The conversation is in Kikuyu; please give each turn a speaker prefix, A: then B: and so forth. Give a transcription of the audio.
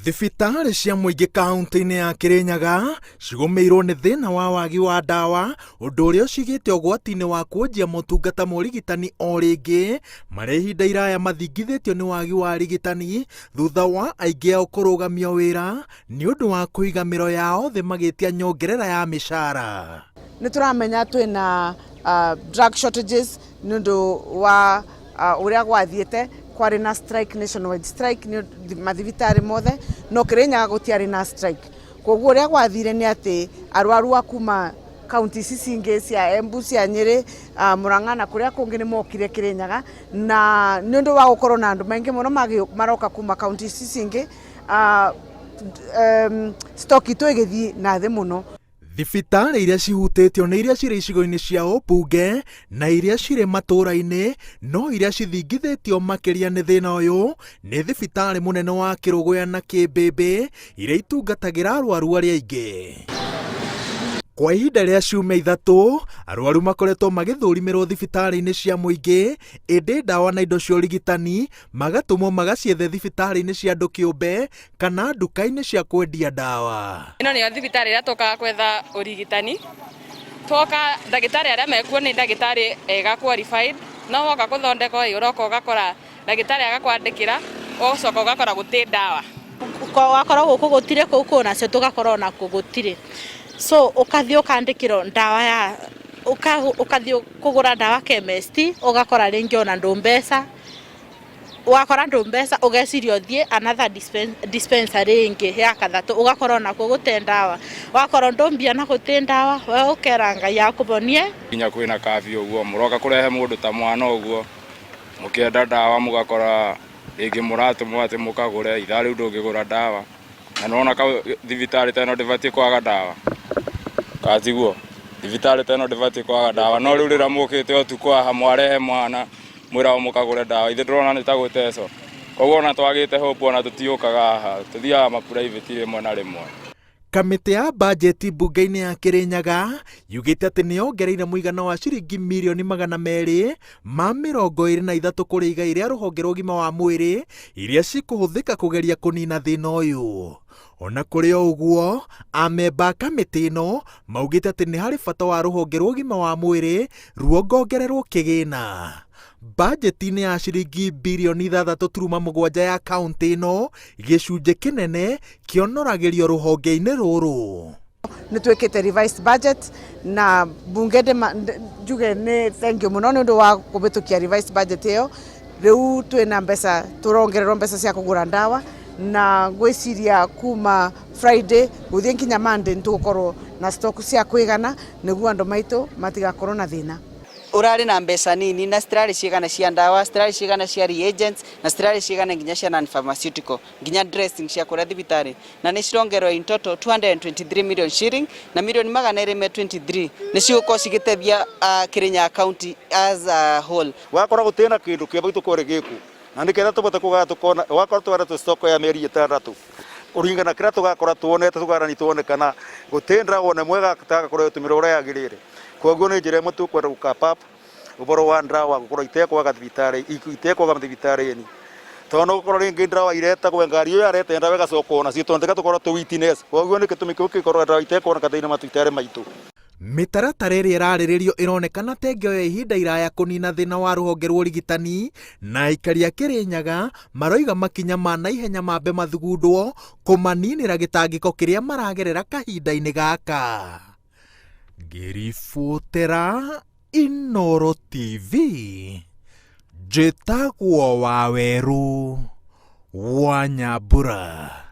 A: Thibitarĩ cia mũingĩ kauntĩ-inĩ ya Kĩrĩnyaga cigũmĩirwo nĩ thĩna wa wagi wa ndawa, ũndũ ũrĩa ũcigĩte ũgwati-inĩ wa kuonjia motungata ma ũrigitani o rĩngĩ, marĩa ihinda iraya mathingithĩtio nĩ wagi wa arigitani thutha wa aingĩ ao kũrũgamio wĩra nĩ ũndũ wa kũiga mĩro yao thĩ magĩtia nyongerera ya mĩcara.
B: Nĩ tũramenya twĩna drug shortages nĩ ũndũ wa ũrĩa gwathiĩte, kwarĩ na strike, nationwide strike nĩ mathibitarĩ mothe, no Kĩrĩnyaga gũtiarĩ na strike. Koguo ũrĩa gwathire nĩ atĩ arwaru a kuma kaunti ici cingĩ cia Embu, cia Nyĩrĩ, Murang'a na kũrĩa kũngĩ nĩ mokire Kĩrĩnyaga, na nĩ ũndũ wa gũkorwo na andũ maingĩ mũno maroka kuma kaunti ici cingĩ, stock itũ ĩgĩthiĩ na thĩ mũno.
A: Thibitarĩ iria cihutĩtio nĩ iria cirĩ icigo-inĩ cia ũmbunge na iria cirĩ matũũra-inĩ, no iria cithingithĩtio makĩria nĩ thĩna ũyũ nĩ thibitarĩ mũnene wa Kĩrũgũya na Kĩmbĩmbĩ iria itungatagĩra arwaru arĩa aingĩ. Kwa ihinda rĩa ciumia ithatũ, arwaru makoretwo magĩthũrimĩrwo thibitarĩ-inĩ cia mũingĩ, ĩndĩ ndawa na indo cia ũrigitani magatũmwo magaciethe thibitarĩ-inĩ cia andũ kĩũmbe kana nduka-inĩ cia kwendia ndawa.
C: Ĩno nĩyo thibitarĩ ĩrĩa tũkaga kwetha ũrigitani. Twoka ndagĩtarĩ arĩa mekuo nĩ ndagĩtarĩ ega qualified, no woka gũthondekwo ĩ, ũroka ũgakora ndagĩtarĩ agakwandĩkĩra, ũgacoka ũgakora gũtirĩ ndawa.
D: Wakorwo gũkũ gũtirĩ kũu kũu nacio tũgakorwo onakuo gũtirĩ. So ũkathiĩ ũkandĩkĩrwo ndawa ya ũkathiĩ kũgũra ndawa chemist ũgakora rĩngĩ ona ndũ mbeca. Wakora ndũ mbeca ũgeciria ũthiĩ another dispensary ĩngĩ ya kathatũ ũgakora onakuo gũte ndawa. Wakorwo ndũ mbia na gũtĩ ndawa we ũkera Ngai akũvonie.
E: Nginya kwĩna curfew ũguo mũroka kũrehe mũndũ ta mwana ũguo mũkĩenda ndawa mũgakora rĩngĩ mũratũmwo atĩ mũkagũre ithaa rĩu ndũngĩgũra ndawa na nĩwona thibitarĩ ta ĩno ndĩbatiĩ kwaga ndawa kana tiguo? Thibitarĩ ta ĩno ndĩbatiĩ kwaga ndawa no rĩu rĩrĩa mũkĩte ũtukũ haha mwarehe mwana mwĩragwo mũkagũre ndawa ithuĩ tũrona nĩ ta gũtecwo koguo ona twagĩte hope ona tũtiũkaga haha tũthiaga ma private rĩmwe na rĩmwe.
A: Kamĩtĩ ya bajeti mbunge-inĩ ya Kĩrĩnyaga yugĩte atĩ nĩ yongereire mũigana wa ciringi mirioni 223 kũrĩ igai rĩa rũhonge rwa ũgima wa mwĩrĩ iria cikũhũthĩka kũgeria kũnina thĩna ũyũ. Ona kũrĩ o ũguo, amemba a kamĩtĩ ĩno maugĩte atĩ nĩ harĩ bata wa rũhonge rwa ũgima wa mwĩrĩ ruongongererwo kĩgĩna. Bajeti-inĩ ya ciringi birioni 6.7 ya kauntĩ ĩno, gĩcunjĩ kĩnene kĩonoragĩrio rũhonge-inĩ rũrũ.
B: Nĩ twĩkĩte revised budget na bunge njuge nĩ thank you mũno nĩ ũndũ wa kũhĩtũkia revised budget ĩyo. Rĩu twĩna mbeca, tũrongererwo mbeca cia kũgũra ndawa na ngwĩciria kuma Friday gũthiĩ nginya Monday nĩ tũgũkorwo na stock cia kũigana nĩguo andũ maitũ matigakorwo na thĩna.
F: Ũrarĩ na mbeca nini na citirarĩ cigana cia ndawa, citirarĩ cigana cia reagents na citirarĩ cigana nginya cia non pharmaceutical nginya dressing cia kũrĩa thibitarĩ na nĩ cirongererwo in total 223 million shilling na mirioni 223 nĩ cigũkorwo cigĩteithia Kĩrĩnyaga county as a whole.
G: Wakora gũtirĩ na kĩndũ kĩo maitũ kwarĩ gĩku na nĩketha tũbote kũgaya tũkona wakora tware tũ stock ya mĩeri ĩtandatũ kũringana kĩrĩa tũgakora tuonete tũgarani tuone kana gũtirĩ ndawa ona ĩmwe ĩgakora ĩtũmĩrwo ũrĩa yagĩrĩire. Koguo nĩ njĩra ĩmwe tũkwenda gũ cap up ũhoro wa ndawa gũkorwo itekwaga thibitarĩ itekwaga mathibitarĩ-inĩ. Tondũ no gũkorwo rĩngĩ ndawa iretagwo ngari ĩyo yareta ndawa ĩgacoka onacio tondũ reke tũkorwo tũ witness. Koguo nĩ gĩtũmi kĩu kĩkorwo ndawa itekuoneka thĩinĩ wa mathibitarĩ maitũ.
A: Mĩtaratara ĩrĩa ĩrarĩrĩrio ĩronekana ta ĩngĩoya ihinda iraya kũnina thĩna wa rũhonge rwa ũrigitani, na aikari a Kĩrĩnyaga maroiga makinya ma naihenya mambe mathugundwo kũmaninĩra gĩtangĩko kĩrĩa maragerera kahinda-inĩ gaka. Ngĩribotera Inooro TV, njĩtagwo Wawerũ wa Nyambura.